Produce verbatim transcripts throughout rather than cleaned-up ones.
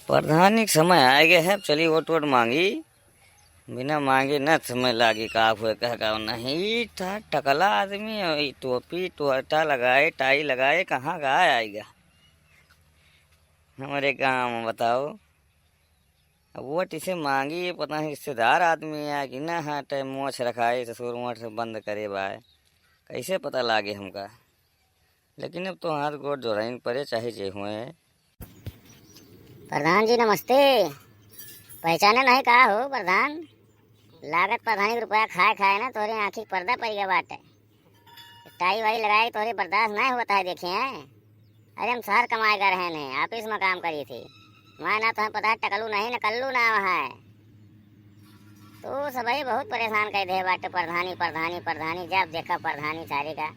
प्रधानी के समय आए गए है, अब चली वोट वोट मांगी। बिना मांगे न समय लागी, का हुए कह का नहीं। ई था टकला आदमी, ई टोपी टोटा लगाए, टाई लगाए, कहाँ का आएगा हमारे गाँव में, बताओ। अब वोट इसे मांगी, ये पता नहीं रिश्तेदार आदमी है कि ना, हाँ, टाइम मोछ रखाए, ससुर मोछ बंद करे बाय, कैसे पता लागे हमका। लेकिन अब तो हाथ गोड़ जोड़ाइन परे, चाहे जे हुए। प्रधान जी नमस्ते। पहचाने नहीं का हो प्रधान? लागत प्रधानी के रुपया खाए खाए ना तोहरे आँखी के पर्दा पड़ गया बाटे। टाई वाई लगाए तोहरे बर्दाश्त नहीं होता है, देखे हैं। अरे हम शहर कमाए गए रहे हैं, ऑफिस में काम करी थी। मैं ना तुम्हें पता है, टकलू नहीं, न कल्लू नाम है। तो सबही बहुत परेशान कर दे बाटे, प्रधानी, प्रधानी, प्रधानी, जब देखा प्रधानी सारे का,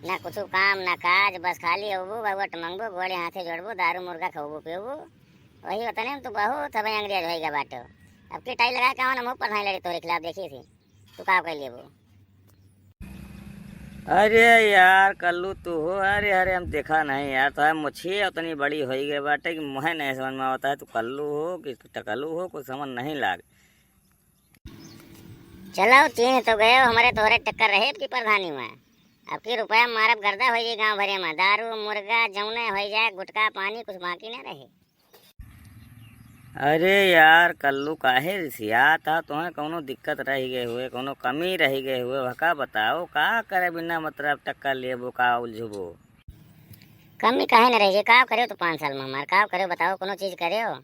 ना कुछ काम, ना काज, बस खाली अबू, वोट मंगबू, गोड़े हाथे जोड़बू, दारू मुर्गा खबू पीबू, वही वतने में तो बहुत सबही अंग्रेज होई गया बाटे। अब की टाई लगा के आओ ना, मुँह प्रधानी लड़ी तोरे खिलाफ देखी थी, तू का कर लेबू? अरे यार कल्लू तू हो, अरे अरे हम देखा नहीं यार, तो है मुछिए उतनी बड़ी होई गई बाटे कि मुहे नहीं समझ में आवता है, तू कल्लू हो कि टकलू हो, कुछ समझ नहीं लाग। चलो, चीन्ह तो गए हो, हमरे तोहरे टक्कर रहे अब की प्रधानी में। अब की रुपया मारब गर्दा होई जाई गाँव भरे में, दारू, मुर्गा, जौने होई जाए, गुटखा, पानी, कुछ बाकी ना रहे। अरे यार कल्लू, काहे रिसियात हा? तोहे कौनो दिक्कत रह गए हुए, कौनो कमी रह गए हुए, वहका बताओ, का करे बिना मतलब टक्कर लेबो, का उलझबो? कमी काहे न रह गए, का करे तो पाँच साल में हमार, का करे बताओ, कौनो चीज करे हो?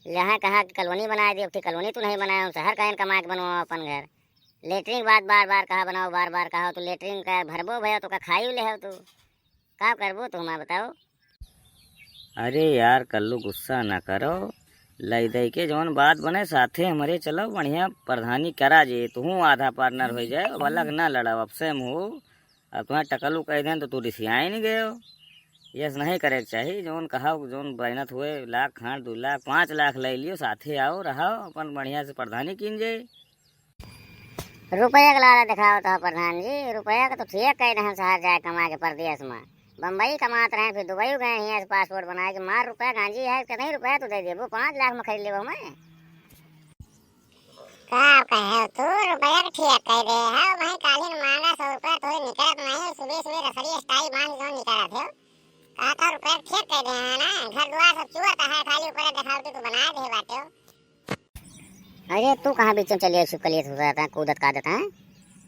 जहाँ कहा कि कॉलोनी बनाए दे, एक ठे कॉलोनी तू नहीं बनाए हो, शहर काहे न कमा के बनवाओ अपन घर। लेटरिन बात बार बार कहा बनाओ, बार बार कहा, तो लेटरिन का भरबो भयो तो का खाई ले हो तू, का करबो तू हमार बताओ? अरे यार कल्लू गुस्सा ना करो, लई दई के जौन बात बने साथे हमरे चलो, बढ़िया प्रधानी करा जे, तू आधा पार्टनर हो जाए, अब अलग ना लड़ाओ, अब से हो। अब तुम्हें टकलू कह दें तो तू रिसियाए नहीं गए हो। यस नहीं करे के चाही, जौन कहा जौन मेहनत हुए, लाख खांड दो लाख पाँच लाख ले लियो, साथे आओ रहो, अपन बढ़िया से प्रधानी कीन जाए। रुपया के लालच दिखावत हो प्रधान जी, रुपया के तो ठीक कह रहे हैं शहर जाए कमा के परदेश में, बम्बई कमात रहे, फिर दुबई गए, हियाँ से पासपोर्ट बनाए के मार रुपया गांजी है, कितना रुपया तो दे देबो, पाँच लाख में खरीद लेबो मैं। का कहे तू, रुपया के ठीक कह दे है भाई, काली मांगा सौ रुपया तोरे निकलत नहीं, सुबह सुबह रसड़ी स्टाइल बांध के निकलत हो, का तो रुपया के ठीक कह दे है ना, घर द्वार सब चुअत है, खाली ऊपर दिखावटी तू बनाए दे बाटे हो। अरे तू कहाँ बीच में चलिए छिपकलिए तू रहता है, कूदत कादत है।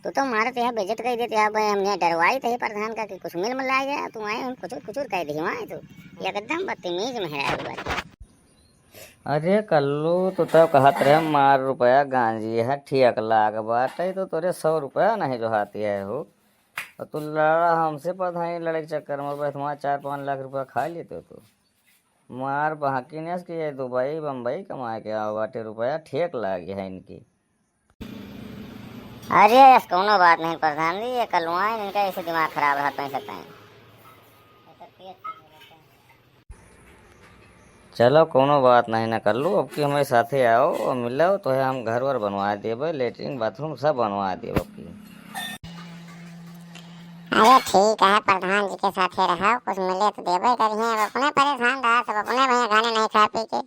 तू तो मारत यहाँ बेइज्जत कर देते हैं, भाई हमने डरवाई थे प्रधान का कि कुछ मिल मिला गया, तू आए हम कुछ कुछ कह दी वहाँ तू। एकदम बदतमीज में है यार बात। अरे कल्लू, तू तो कहत रहे मार रुपया गांजी है, ठीक लाग बाटे, तो तोरे सौ रुपया नहीं जो हाथी है हो। और तू लड़ा हमसे प्रधानी लड़े के चक्कर में, बस तुम्हारा चार पाँच लाख रुपया खा लेते हो तू। मार बहाकिन है कि ये दुबई बम्बई कमाए के आओ बाटे, रुपया ठीक लागे है इनकी। अरे यस, कौनो बात नहीं प्रधान जी, ये कलुआइन इनका ऐसे दिमाग खराब रहता है सकता है। चलो कौनो बात नहीं ना कल्लू, अब की हमारे साथे आओ और मिलो तो है हम घर वर बनवा देबे, लेटरिन बाथरूम सब बनवा देबे अब की। अरे ठीक है, प्रधान जी के साथे रहो, कुछ मिले तो देबे करिए। अब अपने परेशान रहा सब, अपने भैया खाने नहीं खा पी के।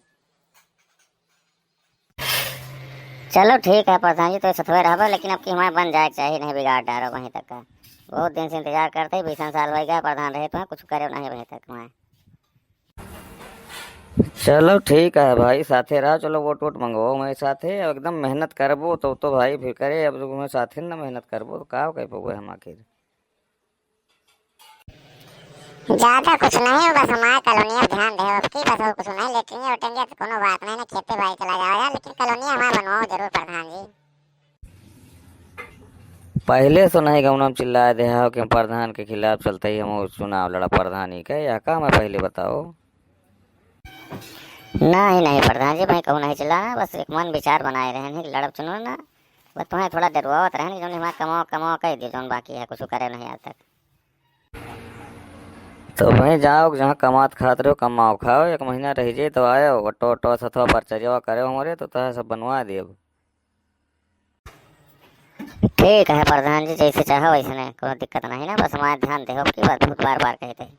चलो ठीक है प्रधान जी, तो सथवे रहबो, लेकिन अब की हमारे बन जाए के चाहिए, नहीं बिगाड़ डारो वहीं तक का। बहुत दिन से इंतजार करते ही, बीसन साल हो गया प्रधान रहे तो कुछ करे नहीं वहीं तक हमारे। चलो ठीक है भाई, साथे रहो, चलो वोट वोट मंगवाओ मेरे साथे, एकदम मेहनत करबो तो, तो भाई फिर करे, अब जो मैं साथे न मेहनत करबो तो का कर पाबो हम आखिर। ज्यादा कुछ नहीं, बस हमारे कॉलोनिया ध्यान दे, अब की बस और कुछ नहीं, लेटरिन वेटरिन तो कोनो बात नहीं ना, खेते बाड़ी चला जाओ यार, लेकिन कॉलोनिया हमारे बनवाओ जरूर प्रधान जी। पहले से नहीं गौनम चिल्लाए दे हो कि हम प्रधान के खिलाफ चलते ही हम चुनाव लड़ा प्रधानी के, यह काम है पहले बताओ। नहीं, नहीं प्रधान जी, मैं कहूँ नहीं चिल्लाना, बस एक मन विचार बनाए रहे हैं कि लड़ब चुनो ना, बस तुम्हें थोड़ा डरवावत रहे हैं कि जौन हमारा कमाओ, कमाओ कह दियो, जौन बाकी है कुछ करे नहीं आज तक। तो भाई जाओ, जहाँ कमात खात रहो, कमाओ खाओ, एक महीना रह जाए तो आयो, ऑटो, ऑटो, सथवा पर चरियावा करे हमारे, तो तोहे सब बनवा देब। ठीक है प्रधान जी, जैसे चाहो वैसने, कोनो दिक्कत नहीं ना, बस हमारे ध्यान देहो कि बात बहुत बार बार कहते हैं।